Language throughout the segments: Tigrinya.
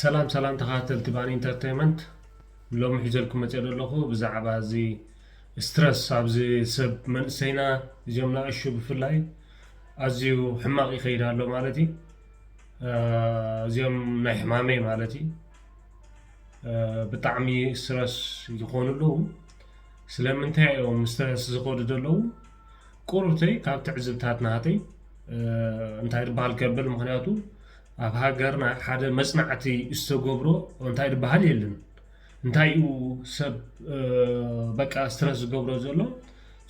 ሰላም ሰላም ተኸታተልቲ ባኒ ኢንተርቴይመንት፣ ሎሚ ሒዘልኩም መፅእ ዘለኹ ብዛዕባ እዚ ስትረስ ኣብዚ ሰብ መንእሰይና እዚኦም ናእሹ ብፍላይ ኣዝዩ ሕማቕ ይኸይድ ኣሎ ማለት እዩ። እዚኦም ናይ ሕማመይ ማለት እዩ። ብጣዕሚ ስትረስ ይኾኑ ኣለዉ። ስለምንታይ እዮም ስትረስ ዝኸዱ ዘለዉ? ቁሩብተይ ካብ ትዕዝብታት ናተይ እንታይ ዝበሃል ከብል፣ ምክንያቱ ኣብ ሃገርና ሓደ መፅናዕቲ ዝተገብሮ እንታይ ዝበሃል የለን። እንታይ እዩ ሰብ በቃ ስትረስ ዝገብሮ ዘሎ?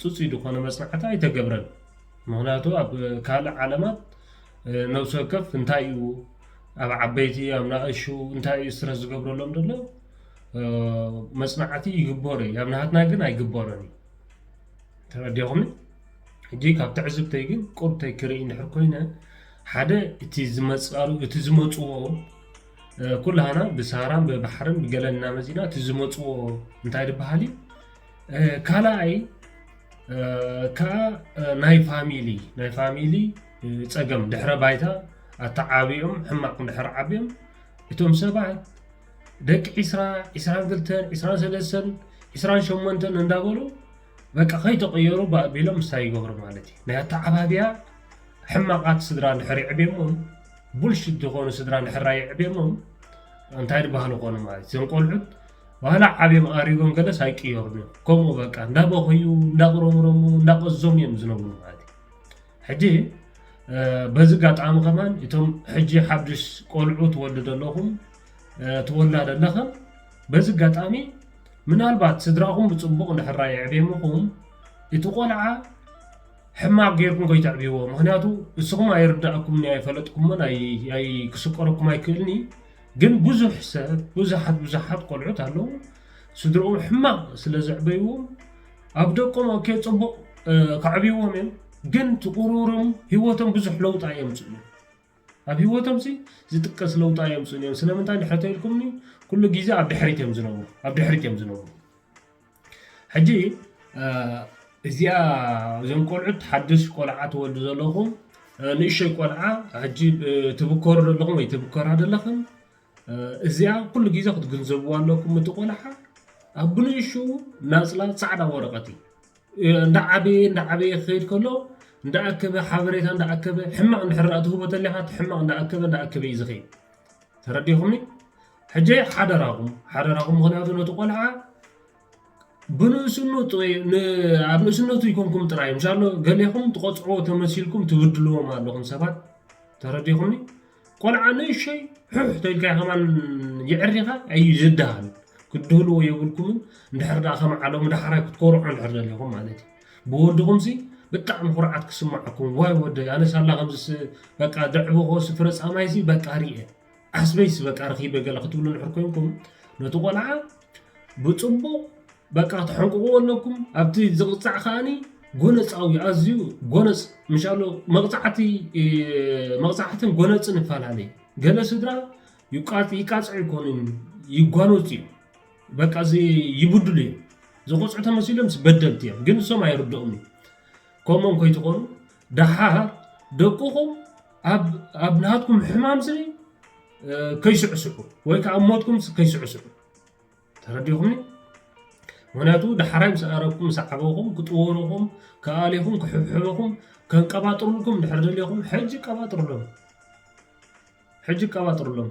ፅፁይ ዝኾነ መፅናዕቲ ኣይተገብረን። ምክንያቱ ኣብ ካልእ ዓለማት ነብሲ ወከፍ እንታይ እዩ ኣብ ዓበይቲ ኣብ ናእሹ እንታይ እዩ ስትረስ ዝገብረሎም ዘሎ መፅናዕቲ ይግበሩ እዩ። ኣብ ናሃትና ግን ኣይግበሮን እዩ። ተረዲኹምኒ? ሕጂ ካብ ትዕዝብተይ ግን ቁርተይ ክርኢ እንድሕር ኮይነ ሓደ እቲ ዝመፅኣሉ እቲ ዝመፅዎ ኩላህና ብሳራን ብባሕርን ብገለን እናመፂና እቲ ዝመፅዎ እንታይ ዝበሃል እዩ። ካልኣይ ከዓ ናይ ፋሚሊ ናይ ፋሚሊ ፀገም ድሕረ ባይታ ኣተዓቢኦም ሕማቕ እንድሕር ዓቢኦም እቶም ሰባት ደቂ ዒስራ፣ ዒስራን ክልተን፣ ዒስራን ሰለስተን፣ ዒስራን ሸሞንተን እንዳበሉ በቃ ከይተቐየሩ ባእቢሎም ምስታይ ይገብሩ ማለት እዩ። ናይ ኣተዓባብያ ሕማቓት ስድራ እንድሕር ይዕብየሞም፣ ቡልሽት ዝኾኑ ስድራ እንድሕር የዕብየሞም እንታይ ዝበሃሉ ኮኑ ማለት እዩ። እዞም ቆልዑት ዋላ ዓብዮም ኣሪጎም ገለስ ኣይቅየሩን እዮም። ከምኡ በቃ እንዳበኸዩ እንዳቕረምረሙ እንዳቐዘሙ እዮም ዝነብሩ ማለት እዩ። ሕጂ በዚ ኣጋጣሚ ከማን እቶም ሕጂ ሓዱሽ ቆልዑ ትወልዱ ዘለኹም ትወልዳ ዘለኽን በዚ ኣጋጣሚ ምናልባት ስድራኹም ብፅቡቕ እንድሕራ የዕብየምኹም እቲ ቆልዓ ሕማቕ ጌርኩም ከይተዕብይዎ። ምክንያቱ እስኹም ኣይርዳእኩምን ኣይፈለጥኩሞን ኣይክስቀረኩም ኣይክእልኒ። ግን ብዙሕ ሰብ ብዙሓት ብዙሓት ቆልዑት ኣለዉ ስድርኦም ሕማቕ ስለ ዘዕበይዎም ኣብ ደቆም ኦኬ ፅቡቕ ከዕብይዎም እዮም። ግን ትቁሩርም ህይወቶም ብዙሕ ለውጢ ኣየምፅኡ እዮም። ኣብ ህይወቶም ሲ ዝጥቀስ ለውጢ ኣየምፅኡን እዮም። ስለምንታይ ድሕር ተኢልኩምኒ ኩሉ ግዜ ኣብ ድሕሪት እዮም ዝነብሩ ኣብ ድሕሪት እዮም ዝነብሩ። ሕጂ እዚኣ እዞም ቆልዑት ሓድሽ ቆልዓ ትወልዱ ዘለኹም ንእሸይ ቆልዓ ሕጂ ትብከሩ ዘለኹም ወይ ትብከራ ዘለኽም እዚኣ ኩሉ ግዜ ክትግንዘብዋ ኣለኩም። እቲ ቆልዓ ኣብ ብንእሽኡ ናፅላ ፃዕዳ ወረቐት እዩ እንዳዓበየ እንዳዓበየ ክኸይድ ከሎ እንዳኣከበ ሓበሬታ እንዳኣከበ ሕማቕ እንድሕር ትህቦ ተሊኻ እቲ ሕማቕ እንዳኣከበ እንዳኣከበ እዩ ዝኸይድ። ተረዲኹምኒ? ሕጂ ሓደራኹም ሓደራኹም ምክንያቱ ነቲ ቆልዓ ብንእስነቱ ኣብ ንእስነቱ ይኮንኩም ጥራይ ምሻሎ ገሌኹም ትቆፅዕዎ ተመሲልኩም ትብድልዎም ኣለኹም ሰባት። ተረዲኹምኒ? ቆልዓ ንእሸይ ሑሕ ተልካ ከማን ይዕሪኻ እዩ ዝደሃል። ክትድህልዎ የብልኩምን። እንድሕር ደኣ ከም ዓሎም ዳሕራይ ክትኮርዖ እንድሕር ደሊኹም ማለት እዩ። ብወድኹም ሲ ብጣዕሚ ኩርዓት ክስማዓኩም። ዋይ ወደይ ኣነስ ኣላ ከምዚ በቃ ዘዕበኾ ስፍረ ፃማይ ሲ በቃ ሪኤ ዓስበይስ በቃ ረኺበ ገለ ክትብሉ እንድሕር ኮይንኩም ነቲ ቆልዓ ብፅቡቕ በቃ ትሐንቅቕዎ ኣለኩም። ኣብቲ ዝቕፃዕ ከዓኒ ጎነፃዊ ኣዝዩ ጎነፅ ምሻሎ መቕፃዕቲ መቕፃዕትን ጎነፅን ይፈላለ። ገለ ስድራ ይቃፅ ይቃፅዑ ይኮኑን ይጓነፁ እዮም። በቃ እዚ ይብድሉ እዮም። ዝቆፅዑ ተመሲሎም በደልቲ እዮም ግን እሶም ኣይርድኦም እዩ። ከምኦም ከይትኾኑ ደሓር ደቅኹም ኣብ ናሃትኩም ሕማም ስኒ ከይስዕስዑ ወይ ከዓ ሞትኩም ከይስዕስዑ ተረዲኹምኒ? ምክንያቱ ዳሕራይ ምስ ኣረግኩም ምስ ዓበኹም ክጥወሩኹም ክኣሊኹም ክሕብሕበኹም ከንቀባጥሩልኩም ድሕር ደሊኹም ሕጂ ቀባጥሩሎም። ሕጂ ቀባጥሩሎም።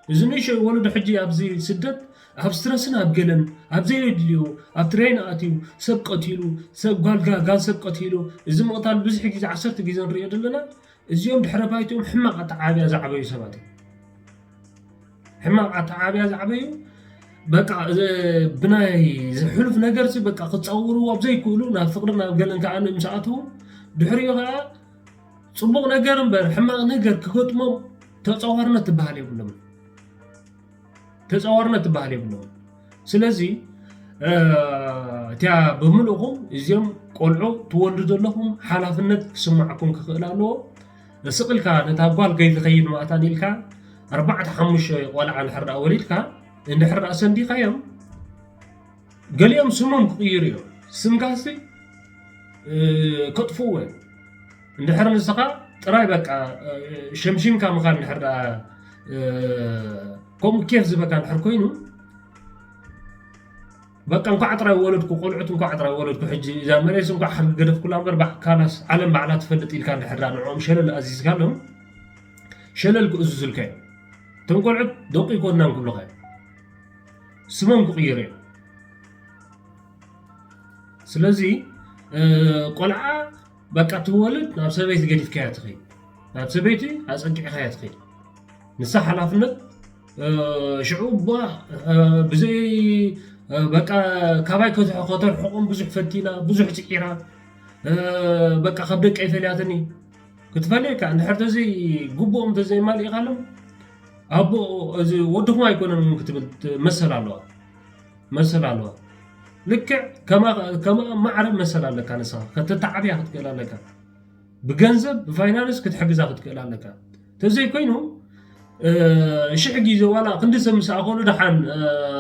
እዚ ንእሸይ ወለዶ ሕጂ ኣብዚ ስደት ኣብ ስትረስን ኣብ ገለን ኣብ ዘየድልዮ ኣብ ትሬን ኣትዩ ሰብ ቀቲሉ ሰብ ጓል ጋል ሰብ ቀቲሉ እዚ ምቕታል ብዙሕ ግዜ ዓሰርተ ግዜ ንሪኦ ዘለና። እዚኦም ድሕረ ባይትኦም ሕማቕ ኣተዓብያ ዝዓበዩ ሰባት እዮም። ሕማቕ ኣተዓብያ ዝዓበዩ በቃ ብናይ ሕሉፍ ነገር ሲ በቃ ክፃውርዎ ኣብ ዘይክእሉ ናብ ፍቅሪ ናብ ገለን ከዓ ምስ ኣተዉ ድሕሪኡ ከዓ ፅቡቕ ነገር እምበር ሕማቕ ነገር ክገጥሞም ተፃዋርነት ትበሃል የብሎም። ተፃዋርነት ትበሃል የብሎም። ስለዚ እቲያ ብምልእኹም እዚኦም ቆልዑ ትወልዱ ዘለኹም ሓላፍነት ክስማዕኩም ክኽእል ኣለዎ። ስቕ ኢልካ ነታ ጓል ከይትኸይድ ማእታን ኢልካ ኣርባዕተ ሓሙሽተ ቆልዓ እንድሕር ደኣ ወሊድካ እንድሕር ደኣ ሰንዲኻዮም ገሊኦም ስሞም ክቕይሩ እዮም። ስምካሲ ከጥፍዎ እዮም። እንድሕር ንስኻ ጥራይ በቃ ሸምሺምካ ምኻድ እንድሕር ደኣ ከምኡ ኬፍ ዝበካ እንድሕር ኮይኑ በቃ እንኳዕ ጥራይ ወለድኩ፣ ቆልዑት እንኳዕ ጥራይ ወለድኩ። ሕጂ እዛ መሬስ እንኳዕ ሓቂ ገደፍኩላ እምበር፣ ባዕ-፣ ካላስ ዓለም ባዕላ ትፈልጥ ኢልካ እንድሕር ደኣ ንዕኦም ሸለል ኣዚዝካሎም፣ ሸለል ክእዝዙልካ እዮም። እቶም ቆልዑት ደቂ ኣይኮንናን ክብሉኻ እዮም። ስሞም ክቕይሩ እዮም። ስለዚ፣ እ፣ ቆልዓ በቃ ትወልድ ናብ ሰበይቲ ገዲፍካያ ትኸይድ። ናብ ሰበይቲ ኣጸጊዕካያ ትኸይድ። ንሳ ሓላፍነት፣ እ፣ ሽዑ እባ፣ እ፣ ብዘይ፣ እ፣ በቃ ካባይ ከት-፣ ከተርሕቖም ብዙሕ ፈቲና፣ ብዙሕ ጽዒራ፣ እ፣ በቃ ካብ ደቀይ ፈልያትኒ ክትፈልየካ፣ እንድሕር ተዘይ ግቡኦም ተዘይማልኢኻሎም፣ ኣቦ፣ እዚ ወድኹም ኣይኮነን እውን ክትብል ት-፣ መሰል ኣለዋ። መሰል ኣለዋ። ልክዕ ከማ-፣ ከማ ማዕረ መሰል ኣለካ ንስኻ። ከተተዓብያ ክትክእል ኣለካ። ብገንዘብ፣ ብፋይናንስ ክትሕግዛ ክትክእል ኣለካ። ተዘይኮይኑ፣ እ፣ ሽሕ ግዜ ዋላ ክንዲ ሰብ ምስ ኣኸሉ ደሓን፣ እ፣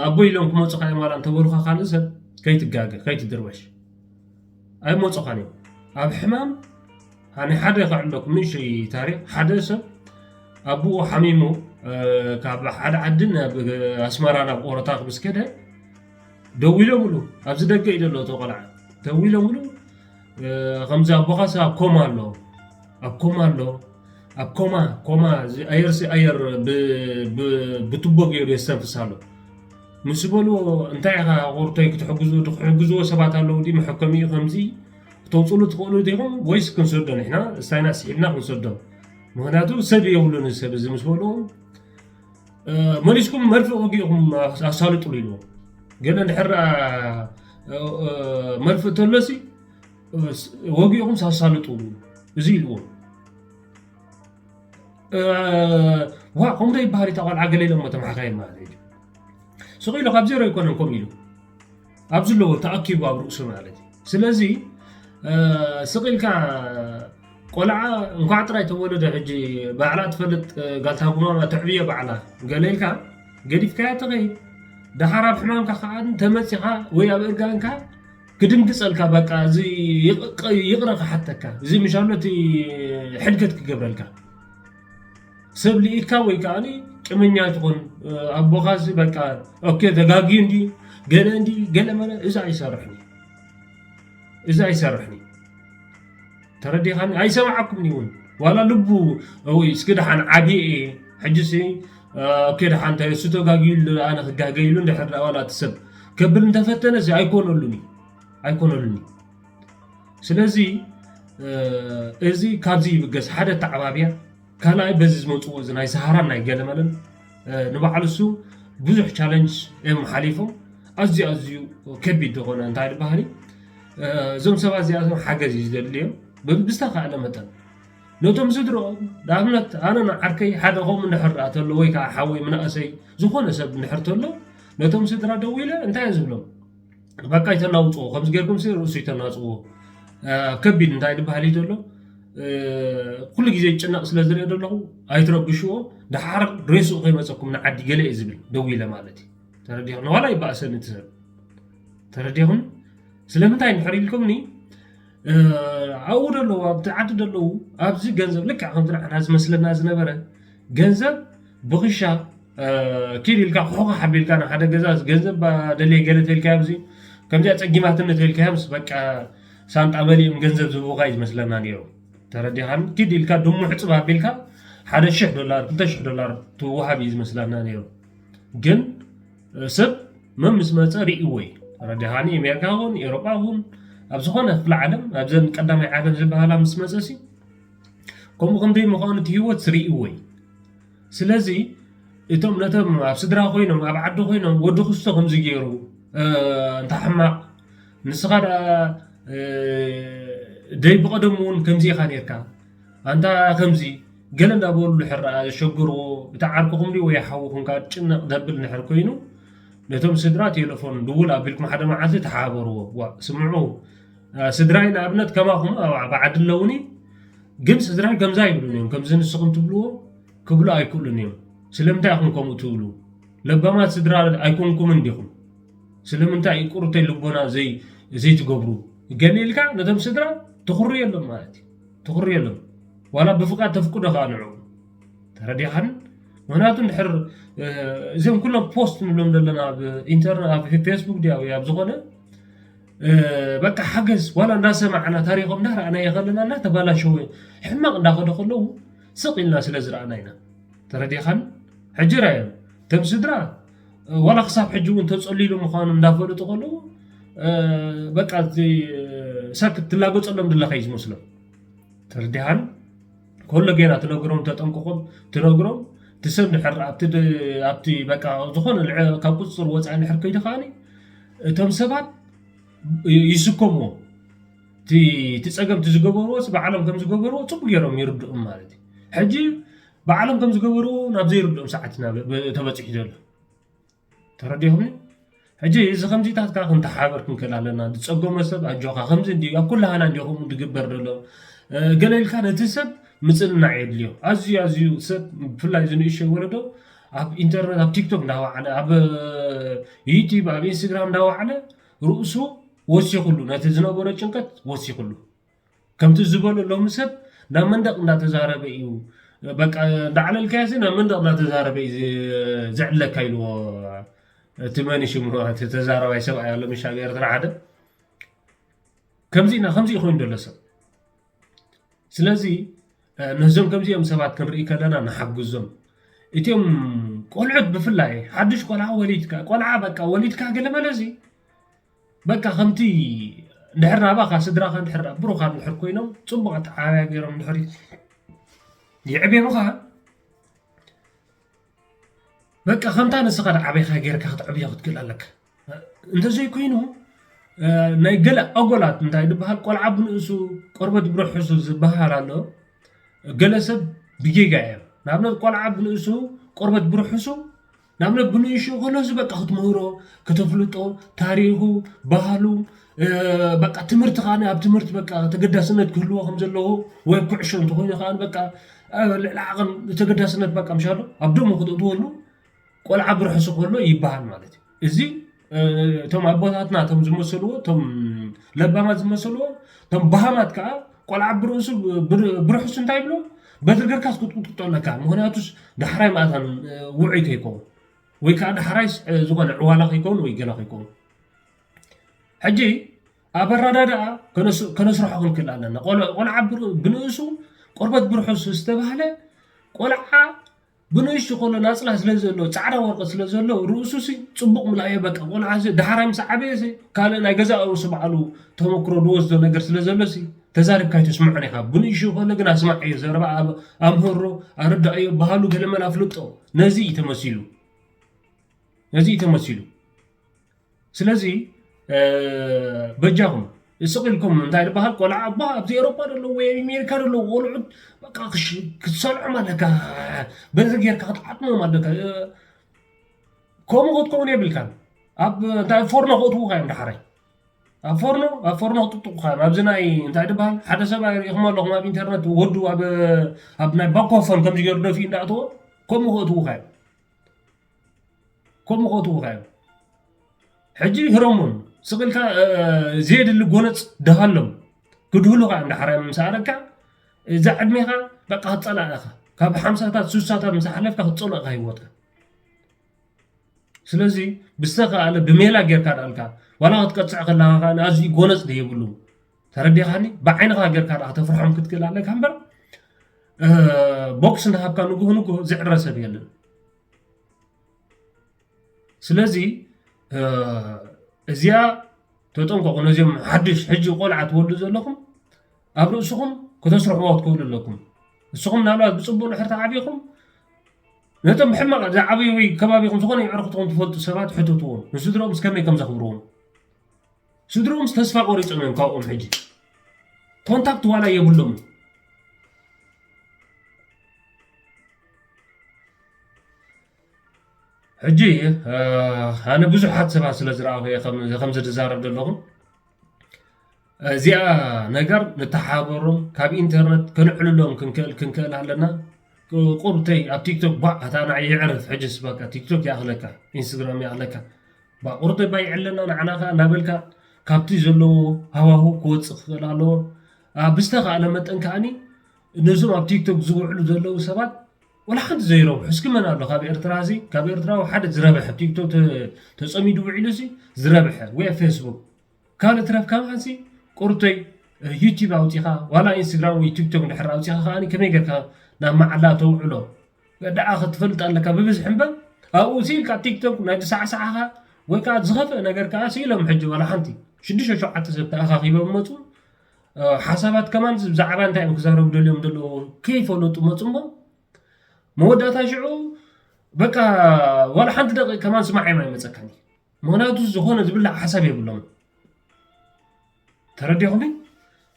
ኣቦ ኢሎም ክመጹኻ እዮም ዋላ እንተበሉኻ ካልእ ሰብ ከይትጋገ፣ ከይትድርበሽ። ኣይመጹኻን እዮም። ኣብ ሕማም፣ ኣነ ሓደ ከዕለኩም ንእሽተይ ታሪኽ። ሓደ ሰብ ኣቦኡ ሓሚሙ፣ እ፣ ካብ ሓደ ዓዲ ናብ ኣስመራ ናብ ኦሮታ ምስ ከደ፣ ደዊሎምሉ፣ ኣብዚ ደገ እዩ ዘሎ እቲ ቆልዓ። ደዊሎምሉ፣ እ፣ ከምዚ ኣቦኻስ ኣብ ኮማ ኣሎ፣ ኣብ ኮማ ኣሎ፣ ኣብ ኮማ፣ ኮማ፣ እዚ ኣየርሲ ኣየር ብ-፣ ብ-፣ ብቱቦ ገይሩ የስተንፍስ ኣሎ። ምስ በልዎ፣ "እንታይ ኢኻ ቁርቶይ ክትሕግዙ-፣ ክትሕግዝዎ ሰባት ኣለዉ ድዩ? መሐከሚኡ ከምዚ ክተውፅሉ ትኽእሉ ዲኹም ወይስ ክንሰዶ ንሕና? እስታይና ስሒብና ክንሰዶ። ምኽንያቱ ሰብ የብሉን እዚ ሰብ እዚ" ምስ በልዎ፣ "እ፣ መሊስኩም መርፍእ ወጊእኹም ኣሳልጡሉ" ኢልዎ። ገለ እንድሕር ደኣ፣ እ፣ እ፣ መርፍእ ተሎሲ፣ እ፣ ስ-፣ ወጊእኹም ሳሳልጡ እዚ ኢልዎ። እ፣ ዋ፣ ከምኡ ዶ ይበሃል? እታ ቆልዓ ገለ ኢሎሞ ተማሓካይል ማለት እዩ። ስቕ ኢሉ ካብ ዜሮ ኣይኮነን ከምኡ ኢሉ። ኣብዚ ኣለዎ ተኣኪቡ ኣብ ርእሱ ማለት እዩ። ስለዚ፣ እ፣ ስቕ ኢልካ ቆልዓ እንኳዕ ጥራይ ተወለደ፣ ሕጂ ባዕላ ትፈልጥ፣ እ፣ ጋልታ ጉማማ ተዕብዮ ባዕላ ገለ ኢልካ ገዲፍካያ ትኸይድ። ደሓር ኣብ ሕማምካ ከኣ ተመጺኻ ወይ ኣብ እርጋንካ ክድንግጸልካ፣ በቃ፣ እዚ ይቕ-፣ ይቕረ ክሓተካ፣ እዚ ምሻሎ እቲ ሕድገት ክገብረልካ። ሰብ ልኢድካ ወይ ከኣኒ ቂመኛ ትኾን፣ ኣቦኻሲ በቃ፣ ኦኬ፣ ተጋግዩ እንዲ፣ ገለ እንዲ፣ ገለ መለ፣ እዚ ኣይሰርሕን እዩ። እዚ ኣይሰርሕን እዩ። ተረዲኻኒ? ኣይሰማዓኩምን እዩ እውን። ዋላ ልቡ፣ ወይ እስኪ ደሓን ዓብየ እየ፣ ሕጂሲ፣ ኦኬ፣ ደሓን እንታይ እሱ ተጋግዩ ኢሉ ኣነ ክጋገ ኢሉ እንድሕር ደኣ ዋላ እቲ ሰብ ከብል እንተፈተነሲ ኣይኮነሉን እዩ። ኣይኮነሉን እዩ። ስለዚ፣ እ፣ እዚ ካብዚ ይብገስ፣ ሓደ ኣተዓባብያ፣ ካልኣይ በዚ ዝመጽዎ እዚ ናይ ሰሃራን ናይ ገለመለን፣ እ፣ ንባዕሉ እሱ ብዙሕ ቻለንጅ እዮም ሓሊፎም፣ ኣዝዩ ኣዝዩ ከቢድ ዝኾነ እንታይ ዝበሃል እዩ፣ እ፣ እዞም ሰባት እዚኣቶም ሓገዝ እዩ ዝደልዮም፣ ብ-፣ ብዝተኻእለ መጠን ነቶም ስድርኦም፣ ንኣብነት ኣነ ንዓርከይ ሓደ ከምኡ እንድሕር ደኣ ተሎ ወይ ከዓ ሓወይ ምናእሰይ ዝኾነ ሰብ እንድሕር ተሎ፣ ነቶም ስድራ ደዊለ እንታይ እየ ዝብሎም? በቃ ይተናውፅዎ፣ ከምዚ ጌርኩም ሲ ርእሱ ይተናውፅዎ። እ፣ ከቢድ እንታይ ዝበሃል እዩ ዘሎ? እ፣ ኩሉ ግዜ ይጭነቕ ስለ ዝሪኦ ዘለኹ ኣይትረብሽዎ፣ ደሓር ሬስኡ ከይመፀኩም ንዓዲ ገለ እዩ ዝብል፣ ደዊለ ማለት እዩ። ተረዲኹም? ዋላ ይበኣሰኒ እቲ ሰብ። ተረዲኹም? ስለምንታይ እንድሕር ኢልኩምኒ፣ እ፣ ኣብኡ ዘለዉ፣ ኣብቲ ዓዲ ዘለዉ፣ ኣብዚ ገንዘብ ልክዕ ከምቲ ንዓና ዝመስለና ዝነበረ ገንዘብ ብኽሻ፣ እ፣ ኪድ ኢልካ ክሑኽ ሓቢልካ ንሓደ ገዛ ገንዘብ ባ-፣ ደልየ ገለ ተልካ ኣብዚ ከምዚኣ ጸጊማትኒ ተልካ ምስ በቃ ሳንጣ መሊኦም ገንዘብ ዝህቡኻ እዩ ዝመስለና ነይሩ። ተረዲኻኒ? ኪድ ኢልካ ድሙ ሕጽብ ኣቢልካ ሓደ ሽሕ ዶላር፣ ክልተ ሽሕ ዶላር ትወሃብ እዩ ዝመስለና ነይሩ። ግን ሰብ መን ምስ መጸ ርእይዎ እዩ። ተረዲኻኒ? ኣሜሪካ ይኹን ኤውሮጳ ይኹን ኣብ ዝኾነ ክፍለ ዓለም ኣብዘን ቀዳማይ ዓለም ዝበሃላ ምስ መጸ ሲ ከምኡ ክንደይ ምዃኑ እቲ ህይወት ርእይዎ እዩ። ስለዚ እቶም ነቶም ኣብ ስድራ ኮይኖም ኣብ ዓዲ ኮይኖም ወዲ ክስቶ ከምዚ ገይሩ፣ እ፣ እንታ ሕማቕ ንስኻ ደኣ፣ እ፣ ደይ ብቐደሙ እውን ከምዚ ኢኻ ነርካ። ኣንታ ከምዚ ገለ እንዳበሉ ድሕር ደኣ ዘሸግርዎ፣ እቲ ዓርክኹም ድዩ ወይ ሓውኹም ከኣ ጭንቕ ዘብል እንድሕር ኮይኑ፣ ነቶም ስድራ ቴሌፎን ድውል ኣቢልኩም ሓደ መዓልቲ ተሓባበርዎ። ዋ፣ ስምዑ፣ እ፣ ስድራይ ንኣብነት ከማኹም ኣብ፣ ኣብ ዓዲ ኣለውኒ፣ ግን ስድራይ ከምዛ ኣይብሉን እዮም። ከምዚ ንስኹም ትብልዎ ክብሉ ኣይክእሉን እዮም። ስለምንታይ ኢኹም ከምኡ ትብሉ? ለባማት ስድራ ኣይኮንኩምን ዲኹም? ስለምንታይ ይቅርተይ ልቦና ዘይ-፣ ዘይትገብሩ? ገለ ኢልካ ነቶም ስድራ ትኹርየሎም ማለት እዩ። ትኹርየሎም። ዋላ ብፍቃድ ተፍቅዶ ከኣ ንዕኡ። ተረዲኻን? ምክንያቱ እንድሕር እዚኦም ኩሎም ፖስት ንብሎም ዘለና ኣብ ኢንተርነት ኣብ ፌስቡክ ድያ ኣብ ዝኾነ በቃ ሓገዝ ዋላ እንዳሰማዕና ታሪኮም እንዳረኣና የኸለና እንዳተባላሸወ ሕማቕ እንዳኸደ ከለዉ ስቕ ኢልና ስለ ዝረኣና ኢና። ተረዲኻን? ሕጂ ራዮም እቶም ስድራ ዋላ ክሳብ ሕጂ እውን ተጸሊሉ ምዃኑ እንዳፈለጡ ከለዉ በቃ ሰብ ክትላገጸሎም ድለኻ እዩ ዝመስሎም። ተረዲኻን? ከሎ ጌና ትነግሮም ተጠንቅቆም ትነግሮም ትሰብ ድሕር ኣብቲ በቃ ዝኾነ ካብ ቁፅፅር ወፃኢ ድሕር ከይዱ ከዓኒ እቶም ሰባት ይስከምዎ። እቲ ፀገም ዝገበርዎ ባዕሎም ከም ዝገበርዎ ፅቡቅ ገይሮም ይርድኦም ማለት እዩ። ሕጂ ባዕሎም ከም ዝገበርዎ ናብ ዘይርድኦም ሰዓት ተበፂሑ ዘሎ ተረዲኹምኒ? ሕጂ እዚ ከምዚታት ከዓ ክንተሓበር ክንክእል ኣለና። ዝፀገመ ሰብ ኣጆኻ ከምዚ እንዲ ኣብ ኩላሃና እንዲ ከምኡ ዝግበር ዘሎ ገለ ኢልካ ነቲ ሰብ ምፅንናዕ የድልዮ። ኣዝዩ ኣዝዩ ሰብ ብፍላይ ዝንእሸይ ወለዶ ኣብ ኢንተርነት ኣብ ቲክቶክ እንዳወዓለ ኣብ ዩቲብ ኣብ ኢንስታግራም እንዳወዓለ ርእሱ ወሲኹሉ ነቲ ዝነበሮ ጭንቀት ወሲኹሉ። ከምቲ ዝበሎ ሎሚ ሰብ ናብ መንደቕ እንዳተዛረበ እዩ በቃ እንዳዓለልካዮ ናብ መንደቕ እንዳተዛረበ እዩ ዘዕለካ ኢልዎ። እቲ መን ሽሙ እቲ ተዛረባይ ሰብኣይ ኣሎ ምሻ ኤርትራ ሓደ ከምዚ ኢና ከምዚ ኮይኑ ዘሎ ሰብ። ስለዚ ነዞም ከምዚኦም ሰባት ክንርኢ ከለና ንሓግዞም። እቲኦም ቆልዑት ብፍላይ ሓድሽ ቆልዓ ወሊድካ ቆልዓ በቃ ወሊድካ ገለ መለዚ በቃ ከምቲ እንድሕር ናባኻ ስድራኻ እንድሕር ብሩኻት እንድሕር ኮይኖም ፅቡቕ ኣተዓባብያ ገይሮም እንድሕር የዕብዮምኻ በቃ ከምታ ንስኻ ዓበይኻ ገይርካ ክትዕብዮ ክትክእል ኣለካ። እንተዘይኮይኑ ናይ ገለ ኣጎላት እንታይ ዝበሃል ቆልዓ ብንእሱ ቆርበት ብርሑሱ ዝበሃል ኣሎ። ገለ ሰብ ብጌጋ እዮም ንኣብነት ቆልዓ ብንእሱ ቆርበት ብርሑሱ ንኣብነት ብንእሽኡ ከሎ እዚ በቃ ክትምህሮ ከተፍልጦ ታሪኹ ባህሉ በቃ ትምህርቲ ከዓ ኣብ ትምህርቲ በቃ ተገዳስነት ክህልዎ ከም ዘለዎ ወይ ኩዕሾ እንተኮይኑ ከዓ በቃ ልዕሊ ዓቐን ተገዳስነት በቃ ምሻሎ ኣብ ደሞ ክትእትወሉ ቆልዓ ብርሕሱ ከሎ ይበሃል ማለት እዩ። እዚ እቶም ኣቦታትና እቶም ዝመሰልዎ እቶም ለባማት ዝመሰልዎ እቶም በሃማት ከዓ ቆልዓ ብርእሱ ብርሕሱ እንታይ ይብሎ በትሪ ገርካስ ክትቁጥቁጦ ኣለካ ምክንያቱስ ዳሕራይ ማእታን ውዑይ ከይከውን ወይ ከዓ ዳሕራይ ዝኾነ ዕዋላ ከይከውን ወይ ገላ ከይከውን ሕጂ ኣብ ኣረዳድኣ ከነስርሖ ክንክእል ኣለና። ቆልዓ ብንእሱ ቆርበት ብርሑስ ዝተባህለ ቆልዓ ብንእሽቱ ከሎ ናፅላ ስለ ዘሎ ፃዕዳ ወርቂ ስለ ዘሎ ርእሱ ሲ ፅቡቅ ምላዮ በቃ ቆልዓ ሲ ዳሕራይ ምስ ዓበየ ሲ ካልእ ናይ ገዛእ ርእሱ ባዕሉ ተመክሮ ዝወስዶ ነገር ስለ ዘሎ ሲ ተዛሪብካ ኣይተስምዖን ኢኻ። ብንእሽቱ ከሎ ግን ኣስማዓዮ ዘረባ ኣምህሮ ኣረዳእዮ ባህሉ ገለመል ኣፍልጦ ነዚ እዩ ተመሲሉ ነዚ እዩ ተመሲሉ። ስለዚ በጃኹም ስቕ ኢልኩም እንታይ ዝበሃል ቆልዓ እባ ኣብዚ ኤሮፓ ዘለዉ ወይ ኣሜሪካ ዘለዉ ቆልዑት በቃ ክትሰልዖም ኣለካ በዚ ጌርካ ክትዓጥሞም ኣለካ። ከምኡ ክትከውን የብልካን። ኣብ እንታይ ፎርኖ ክእትዉካ እዮም ዳሕራይ ኣብ ፎርኖ ኣብ ፎርኖ ክጥጥቁካ እዮም። ኣብዚ ናይ እንታይ ዝበሃል ሓደ ሰብኣይ ሪኢኹም ኣለኹም ኣብ ኢንተርነት ወዱ ኣብ ናይ ባኮፎን ከምዚ ገይሩ ደፊኡ እንዳእተዎ ከምኡ ክእትዉካ እዮም። ከምኡ ከእትዉካ እዮም። ሕጂ ህረሞም ስቕ ኢልካ ዘየድሊ ጎነፅ ድሃሎም ክድህሉኻ እዮም። ዳሕራይ ምስ ኣረካ እዛ ዕድሜኻ በቃ ክትፀላእ ኢኻ። ካብ ሓምሳታት ሱሳታት ምስ ሓለፍካ ክትፀልኦ ኢኻ ህይወትካ። ስለዚ ብዝተኸኣለ ብሜላ ጌርካ ዳልካ ዋላ ክትቀፅዕ ከለኻ ከዓ ኣዝዩ ጎነፅ ዶ የብሉ ተረዲኻኒ? ብዓይንኻ ጌርካ ዳ ተፍርሖም ክትክእል ኣለካ እምበር ቦክስ እንዳሃብካ ንጉህ ንጉህ ዝዕረ ሰብ የለን። ስለዚ እዚኣ ተጠንቀቑ። ነዚኦም ሓድሽ ሕጂ ቆልዓ ትወልዱ ዘለኹም ኣብ ርእስኹም ከተስርሕዎ ክትክእሉ ኣለኩም። ንስኹም ምናልባት ብፅቡቅ ድሕር ተዓቢኹም ነቶም ብሕማቕ ዝዓበዩ ወይ ከባቢኹም ዝኾነ የዕርኽትኹም ትፈልጡ ሰባት ሕተትዎም። ንስድሮኦም እስከመይ ከም ዘኽብርዎም። ስድሮኦምስ ተስፋ ቆሪጾም እዮም ካብኦም ሕጂ ኮንታክት ዋላ የብሎም። ሕጂ ኣነ ብዙሓት ሰባት ስለ ዝረኣኹ እየ ከምዚ ዝዛረብ ዘለኹ። እዚኣ ነገር ንተሓበሮም ካብ ኢንተርነት ከነዕልሎም ክንክእል ኣለና። ቁርተይ ኣብ ቲክቶክ ባ ኣታ ንዓይ የዕርፍ ሕጅስ በቃ ቲክቶክ ይኣኽለካ ኢንስታግራም ይኣኽለካ ባ ቁርተይ ባ ይዕለና ንዓና ከኣ እናበልካ ካብቲ ዘለዎ ሃዋሁ ክወፅእ ክኽእል ኣለዎ። ብዝተኻእለ መጠን ከኣኒ ነዞም ኣብ ቲክቶክ ዝውዕሉ ዘለዉ ሰባት ወላ ሓንቲ ዘይረብሑ። እስኪ መን ኣሎ ካብ ኤርትራ እዚ፣ ካብ ኤርትራዊ ሓደ ዝረብሐ፣ ቲክቶክ ተ-፣ ተጸሚዱ ውዒሉ እዚ ዝረብሐ፣ ወይ ኣብ ፌስቡክ? ካልእ ትረፍ ካብ ሓንሲ ቁርተይ፣ እ፣ ዩቲዩብ ኣውጺኻ፣ ዋላ ኢንስታግራም ወይ ቲክቶክ እንድሕር ኣውጺኻ ከኣ ከመይ ጌርካ ናብ መዓላ ተውዕሎ? ደኣ ክትፈልጥ ኣለካ ብብዝሒ እምበር፣ ኣብኡ ሲልካ ቲክቶክ ናይ ዝሰዓሰዓኻ ወይ ከኣ ዝኸፍአ ነገር ከኣ ስኢሎም ሕጂ ዋላ ሓንቲ ሽዱሽተ ሸውዓተ ሰብ ተኣኻኺቦም መጹ። እ፣ ሓሳባት ከማን ብዛዕባ እንታይ እዮም ክዛረቡ ደልዮም ዘለዉ ከይፈለጡ መጹ እሞ፣ መወዳእታ ሽዑ በቃ ዋላ ሓንቲ ደቂቕ ከማን ስማዕ እዮም ኣይመጸካን እዩ። ምኽንያቱ ዝኾነ ዝብላዕ ሓሳብ የብሎም። ተረዲኹም?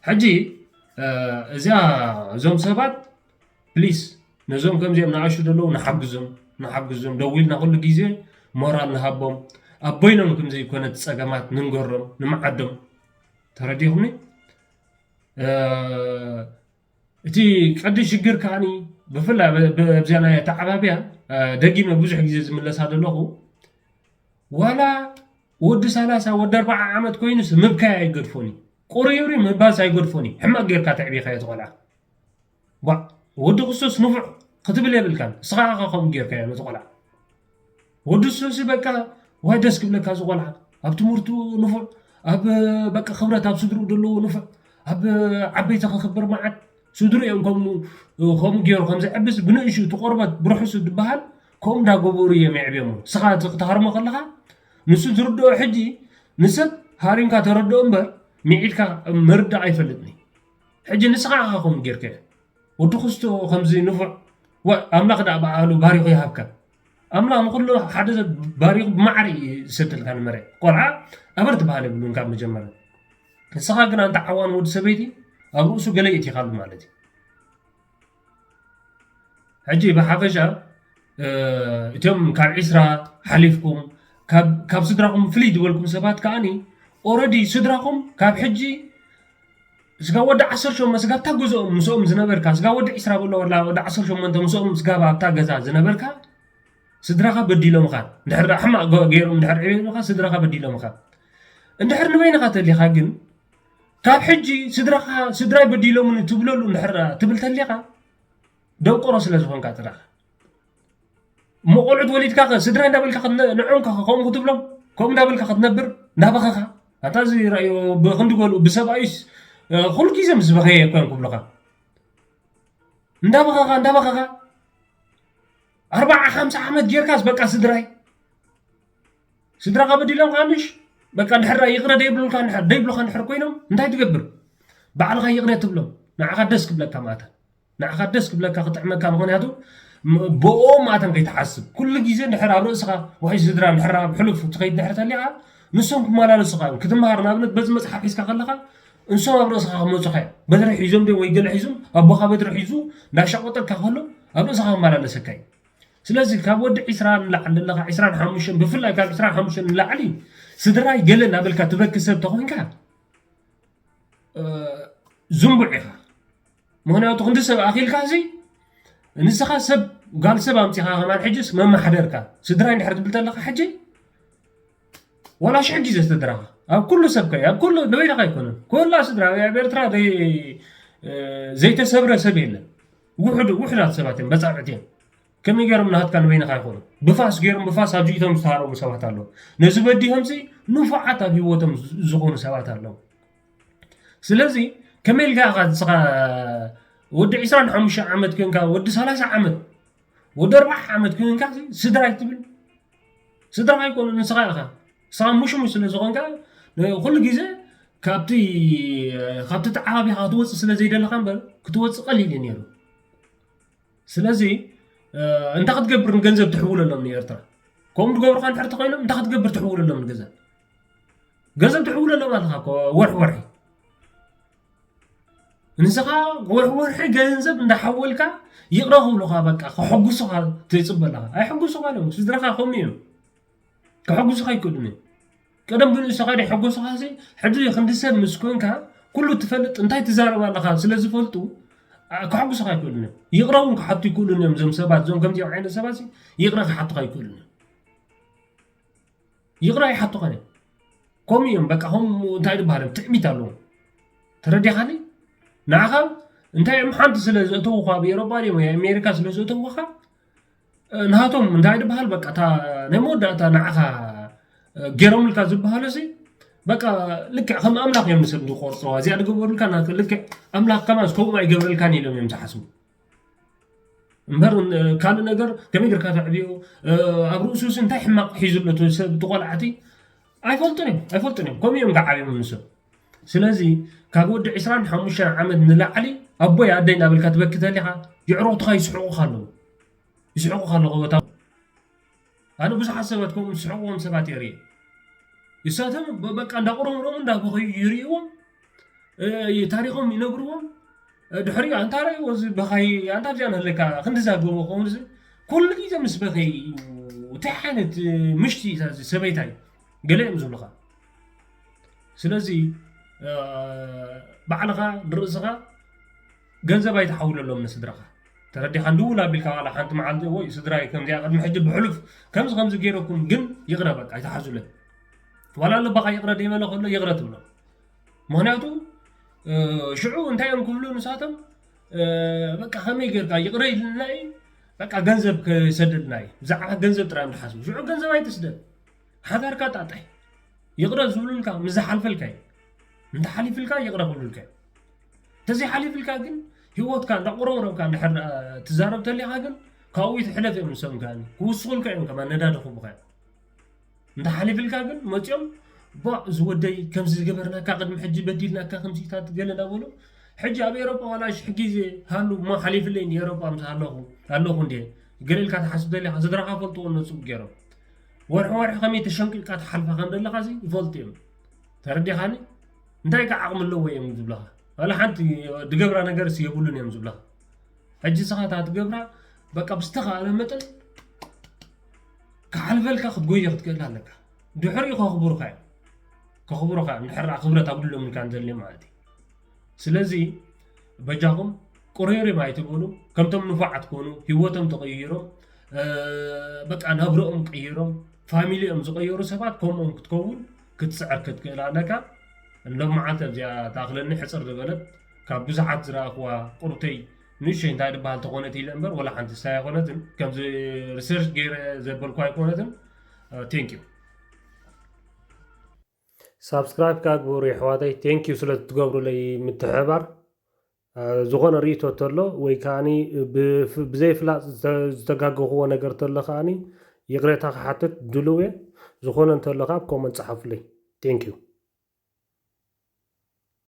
ሕጂ፣ እ፣ እዚኣ፣ እዞም ሰባት ፕሊስ ነዞም ከምዚኦም ንኣሽቱ ዘለዉ ንሓግዞም፣ ንሓግዞም። ደዊልና ኩሉ ግዜ ሞራል ንሃቦም። ኣብ በይኖም ከም ዘይኮነ እቲ ጸገማት ንንገሮም፣ ንምዓዶም። ተረዲኹምኒ? እ፣ እቲ ቀንዲ ሽግር ከኣኒ ብፍላይ ብ-፣ ብ-፣ ኣብዚኣ ናይ ኣተዓባብያ፣ እ፣ ደጊመ ብዙሕ ግዜ ዝምለሳ ዘለኹ፣ ዋላ ወዲ ሰላሳ ወዲ ኣርባዓ ዓመት ኮይኑስ ምብካይ ኣይገድፎን እዩ። ቁርዩሪ ምባልስ ኣይገድፎን እዩ። ሕማቕ ጌርካ ተዕቢኻዮ እቲ ቆልዓ። ቧዕ፣ ወዲ ክርስቶስ ንፉዕ ክትብል የብልካን። እስኻ ኢኻ ከምኡ ጌርካዮ ነቲ ቆልዓ። ወዲ ክርስቶስ በቃ ዋይ ደስ ክብለካ እዚ ቆልዓ። ኣብ ትምህርቱ ንፉዕ፣ ኣብ በቃ ክብረት ኣብ ስድርኡ ዘለዎ ንፉዕ፣ ኣብ ዓበይቲ ከኽብር መዓት። ስድሩ እዮም ከምኡ፣ ከምኡ ገይሩ ከም ዘዕብስ ብንእሽቱ እቲ ቆርበት ብርሑሱ ዝበሃል ከምኡ እንዳገበሩ እዮም የዕብዮሞ። ንስኻ እቲ ክትሃርሞ ከለኻ ንሱ ዝርድኦ ሕጂ ንሰብ ሃሪምካ ተረድኦ እምበር ሚዒድካ ምርዳእ ኣይፈልጥን እዩ። ሕጂ ንስኻ ኢኻ ከምኡ ጌርካዮ። ወዲ ክስቶ ከምዚ ንፉዕ፣ ዋ፣ ኣምላኽ ደኣ በዓሉ ባሪኹ ይሃብካ። ኣምላኽ ንኹሉ ሓደ ሰብ ባሪኹ ብማዕረ እዩ ዝሰደልካ ንመሬት። ቆልዓ ኣበር ትበሃል የብሉን ካብ መጀመርያ። ንስኻ ግን ኣንታ ዓዋን ወዲ ሰበይቲ ኣብ ርእሱ ገለ የእቲኻሉ ማለት እዩ። ሕጂ ብሓፈሻ፣ እ፣ እቶም ካብ ዒስራ ሓሊፍኩም፣ ካብ፣ ካብ ስድራኹም ፍልይ ዝበልኩም ሰባት ከኣኒ፣ ኦረዲ ስድራኹም ካብ ሕጂ ስጋ ወዲ ዓሰርተ ሸሞንተ ስጋ ኣብታ ገዝኦም ምስኦም ዝነበርካ፣ ስጋ ወዲ ዒስራ በሎ ወላ ወዲ ዓሰርተ ሸሞንተ ምስኦም ስጋ ኣብታ ገዛ ዝነበርካ፣ ስድራኻ በዲሎምኻ። እንድሕር ደኣ ሕማቕ ገ-፣ ገይሮም እንድሕር ዕብዮምኻ፣ ስድራኻ በዲሎምኻ። እንድሕር ንበይንኻ ተሊኻ ግን፣ ካብ ሕጂ ስድራኻ፣ ስድራይ በዲሎምኒ ትብለሉ እንድሕር ደኣ ትብል ተሊኻ፣ ደንቆሮ ስለ ዝኾንካ ጥራሕ። እሞ ቆልዑት ወሊድካ ኸ፣ ስድራይ እንዳበልካ ክትነ-፣ ንዖም ከ ከምኡ ክትብሎም? ከምኡ እንዳበልካ ክትነብር? እንዳበኸኻ? ኣታ እዚ ራእዮ ብኽንዲ ገልኡ ብሰብኣዩስ፣ እ፣ ኩሉ ግዜ ምስ በኸየ እኮ እዮም ክብሉኻ። እንዳበኸኻ፣ እንዳበኸኻ። ኣርባዓ፣ ሓምሳ ዓመት ጌርካስ በቃ ስድራይ። ስድራኻ በዲሎም ከኣ ምሽ? በቃ እንድሕር ይቕረ ደይብሉልካ፣ እንድሕር ደይብሉኻ እንድሕር ኮይኖም እንታይ ትገብር? ባዕልኻ ይቕረ ትብሎም። ንዓኻ ደስ ክብለካ ማእታ። ንዓኻ ደስ ክብለካ ክጥዕመካ፣ ምኽንያቱ ም-፣ ብኦም ማእተን ከይትሓስብ። ኩሉ ግዜ እንድሕር ኣብ ርእስኻ፣ ወይ ስድራ እንድሕር ኣብ ሕሉፍ ትኸይድ እንድሕር ተሊኻ፣ ንሶም ክመላለሱኻ እዮም። ክትመሃር ንኣብነት በዚ መጽሓፍ ሒዝካ ከለኻ፣ ንሶም ኣብ ርእስኻ ክመጹኻ እዮም። በትሪ ሒዞም ዶ ወይ ገለ ሒዞም፣ ኣቦኻ በትሪ ሒዙ እንዳሻቆጠካ ከሎ ኣብ ርእስኻ ክመላለሰካ እዩ። ስለዚ ካብ ወዲ ዒስራ ንላዕሊ ዘለኻ፣ ዒስራን ሓሙሽተን፣ ብፍላይ ካብ ዒስራን ሓሙሽተን ንላዕሊ ስድራይ ገለ እናበልካ ትበኪ ሰብ ተኾይንካ፣ እ፣ ዝንቡዕ ኢኻ። ምኽንያቱ ክንዲ ሰብ ኣኺልካ እዚ ንስኻ ሰብ፣ ጓል ሰብ ኣምጺኻ ከማን ሕጅስ መማሕደርካ። ስድራይ እንድሕር ትብል ተለኻ ሕጂ ዋላ ሽሕ ግዜ ስድራኻ። ኣብ ኩሉ ሰብ ከ-፣ ኣብ ኩሉ ንበይንኻ ኣይኮነን። ኩላ ስድራ ኣብ ኤርትራ ዘይ-፣ እ፣ ዘይተሰብረ ሰብ የለን። ውሑድ-፣ ውሑዳት ሰባት እዮም፣ በጻብዕቲ እዮም። ከመይ ገይሮም ናትካ ንበይንኻ ይኾኑ? ብፋስ ገይሮም፣ ብፋስ ኣብዚቶም ዝተሃረሙ ሰባት ኣለዉ። ነዚ በዲሆምሲ ንፉዓት ኣብ ህይወቶም ዝ-፣ ዝኾኑ ሰባት ኣለዉ። ስለዚ ከመይ ኢልካ ኢኻ ንስኻ ወዲ ዒስራን ሓሙሽተ ዓመት ኮንካ፣ ወዲ ሰላሳ ዓመት፣ ወዲ ኣርባዓ ዓመት ኮንካ ስድራይ ትብል? ስድራኻ ኣይኮኑን፣ ንስኻ ኢኻ። ንስኻ ሙሽሙሽ ስለ ዝኾንካ፣ ኩሉ ግዜ ካብቲ፣ ካብቲ ተዓባቢኻ ክትወጽእ ስለ ዘይደለኻ እምበር፣ ክትወጽእ ቀሊል እዩ ነይሩ። ስለዚ፣ እ፣ እንታይ ክትገብር ንገንዘብ ትሕውለሎም ንኤርትራ? ከምኡ ዝገብሩኻ እንድሕር ተኾይኖም፣ እንታይ ክትገብር ትሕውለሎም ንገንዘብ? ገንዘብ ትሕውለሎም ኣለኻ እኮ ወርሒ ወርሒ። ንስኻ ወርሒ ወርሒ ገንዘብ እንዳሓወልካ ይቕረ ክብሉኻ፣ በቃ፣ ከሐጉሱኻ ትጽበ ኣለኻ። ኣይሐጉሱኻን እዮም። ስድራኻ ከምኡ እዮም። ከሐጉሱኻ ኣይክእሉን እዮም። ቀደም ብንእስኻ ደይ ሐጎሱኻሲ፣ ሕጂ ክንዲ ሰብ ምስ ኮንካ፣ ኩሉ ትፈልጥ፣ እንታይ ትዛረብ ኣለኻ ስለ ዝፈልጡ፣ ኣ፣ ከሐጉሱኻ ኣይክእሉን እዮም። ይቕረ እውን ክሓቱ ኣይክእሉን እዮም። እዞም ሰባት፣ እዞም ከምዚኦም ዓይነት ሰባትሲ፣ ይቕረ ክሓቱኻ ኣይክእሉን እዮም። ይቕረ ኣይሓቱኻን እዮም። ከምኡ እዮም፣ በቃ፣ ከምኡ እንታይ ዝበሃል እዮም፣ ትዕቢት ኣለዎም። ተረዲኻኒ? ንዓኻ እንታይ እዮም፣ ሓንቲ ስለ ዘእተዉኻ፣ ኣብ ኤውሮጳ ድዮም ወይ ኣሜሪካ ስለ ዘእተዉኻ፣ ናቶም እንታይ ዝበሃል በቃ እታ ናይ መወዳእታ ንዓኻ ገይሮምልካ ዝበሃሉ ሲ በቃ ልክዕ ከም ኣምላኽ እዮም ንሰብ ዝቆርፅዋ። እዚኣ ዝገበሩልካ ልክዕ ኣምላኽ ከማን ከምኡ ኣይገብረልካን ኢሎም እዮም ዝሓስቡ። እምበር ካልእ ነገር ከመይ ጌርካ ተዕብዮ ኣብ ርእሱስ እንታይ ሕማቕ ሒዙ ኣሎ ሰብ ትቆልዓቲ ኣይፈልጡን እዮም ኣይፈልጡን እዮም። ከምኡ እዮም ክዓብዮም ንሰብ። ስለዚ ካብ ወዲ ዕስራን ሓሙሽተን ዓመት ንላዕሊ ኣቦይ ኣደይ እናበልካ ትበኪ ተሊኻ የዕሩኽትኻ ይስሕቑኻ ኣለዉ። ይስሕቑኻ ኣለዉ። ኣነ ብዙሓት ሰባት ከምኡ ዝስሕቕዎም ሰባት እየ ርእየ። ንሳቶም በቃ እንዳቑረምሮም እንዳበኸዩ ይርእይዎም። ታሪኾም ይነግርዎም። ድሕሪኡ ኣንታ ርእይዎ እዚ በኻይ ኣንታ ኣብዚኣ ንህለካ ክንዲ ዛገቦ ከውን እዚ ኩሉ ግዜ ምስ በኸይ እዩ። እንታይ ዓይነት ምሽቲ እዛ እዚ ሰበይታይ ገለ እዮም ዝብሉኻ። ስለዚ ባዕልኻ ንርእስኻ ገንዘብ ኣይትሓውለሎም ንስድራኻ። ተረዲኻ ንድውል ኣቢልካ ዋላ ሓንቲ መዓልቲ ወይ ስድራይ ከምዚኣ ቅድሚ ሕጂ ብሕሉፍ ከምዚ ከምዚ ገይረኩም ግን ይቕረ በቃ ኣይትሓዙለይ። ዋላ ልባኻ ይቕረ ደይበለ ከሎ ይቕረ ትብሎ። ምክንያቱ ሽዑ እንታይ እዮም ክብሉ ንሳቶም በቃ ከመይ ጌርካ ይቕረ ኢልና እዩ በቃ ገንዘብ ክሰደልና እዩ ብዛዕባ ገንዘብ ጥራይ እዮም ዝሓስቡ። ሽዑ ገንዘብ ኣይትስደድ ሓዳርካ ጣጣይ ይቕረ ዝብሉልካ ምስ ዝሓልፈልካ እዩ። እንተሓሊፍልካ ይቕረ ክብሉልካ እዩ። እንተዘይሓሊፍልካ ግን ህይወትካ እንዳቆረቆረብካ እንድሕር ትዛረብ ተሊኻ ግን ካብኡ ይትሕለፍ እዮም ንሶም ከኣ ክውስኹልካ እዮም ከማን ነዳዲ ክቡካ እዮም። እንተሓሊፍልካ ግን መፂኦም ቧ እዚ ወደይ ከምዚ ዝገበርናካ ቅድሚ ሕጂ በዲልናካ ከምዚታት ገለ እናበሉ ሕጂ ኣብ ኤሮጳ ዋላ ሽሕ ግዜ ሃሉ እሞ ሓሊፍለይ እንዲ ኤሮጳ ምስ ሃለኹ ኣለኹ እንዲ ገለ ኢልካ ትሓስብ ደሊኻ ስድራኻ ፈልጥዎ ነፅቡ ገይሮም ወርሒ ወርሒ ከመይ ተሸንቂቕካ ትሓልፋ ከም ዘለኻ ሲ ይፈልጡ እዮም። ተረዲኻኒ? እንታይ ከ ዓቕሚ ኣለዎ እዮም ዝብለኻ? ዋላ ሓንቲ ድገብራ ነገር ሲ የብሉን እዮም ዝብለኻ። ሕጂ ስኻ እታ ትገብራ በቃ ብዝተኻእለ መጠን ክሓልፈልካ ክትጎዮ ክትክእል ኣለካ። ድሕሪኡ ከኽብሩኻ እዮም። ከኽብሩኻ እዮም። ድሕር ክብረት ኣጉድሎም ኢልካ እንተልዮም ማለት እዩ። ስለዚ በጃኹም ቁርይርም ኣይትበሉ። ከምቶም ንፉዓት ኮኑ ህይወቶም ተቐይሮም በቃ ናብረኦም ቀይሮም ፋሚሊኦም ዝቐየሩ ሰባት ከምኦም ክትከውን ክትፅዕር ክትክእል ኣለካ። እንሎም መዓልቲ ኣብዚኣ ተኣኽለኒ ሕፅር ዝበለት ካብ ብዙሓት ዝረኣኽዋ ቁርብተይ ንእሸይ እንታይ ዝበሃል ተኾነት ኢለ እምበር ወላ ሓንቲ ስታይ ኣይኮነትን። ከምዚ ሪሰርች ገይረ ዘበልኩ ኣይኮነትን። ቴንክ ዩ። ሳብስክራይብ ከኣ ግበሩ የሕዋተይ። ቴንክ ዩ ስለ ትገብሩለይ ምትሕብባር። ዝኾነ ርእይቶ ተሎ ወይ ከኣኒ ብዘይፍላጥ ዝተጋገኽዎ ነገር ተሎ ከኣኒ ይቕሬታ ክሓትት ድልው እየ። ዝኾነ እንተሎ ከኣ ኣብ ኮመንት ጸሓፉለይ። ቴንክ ዩ።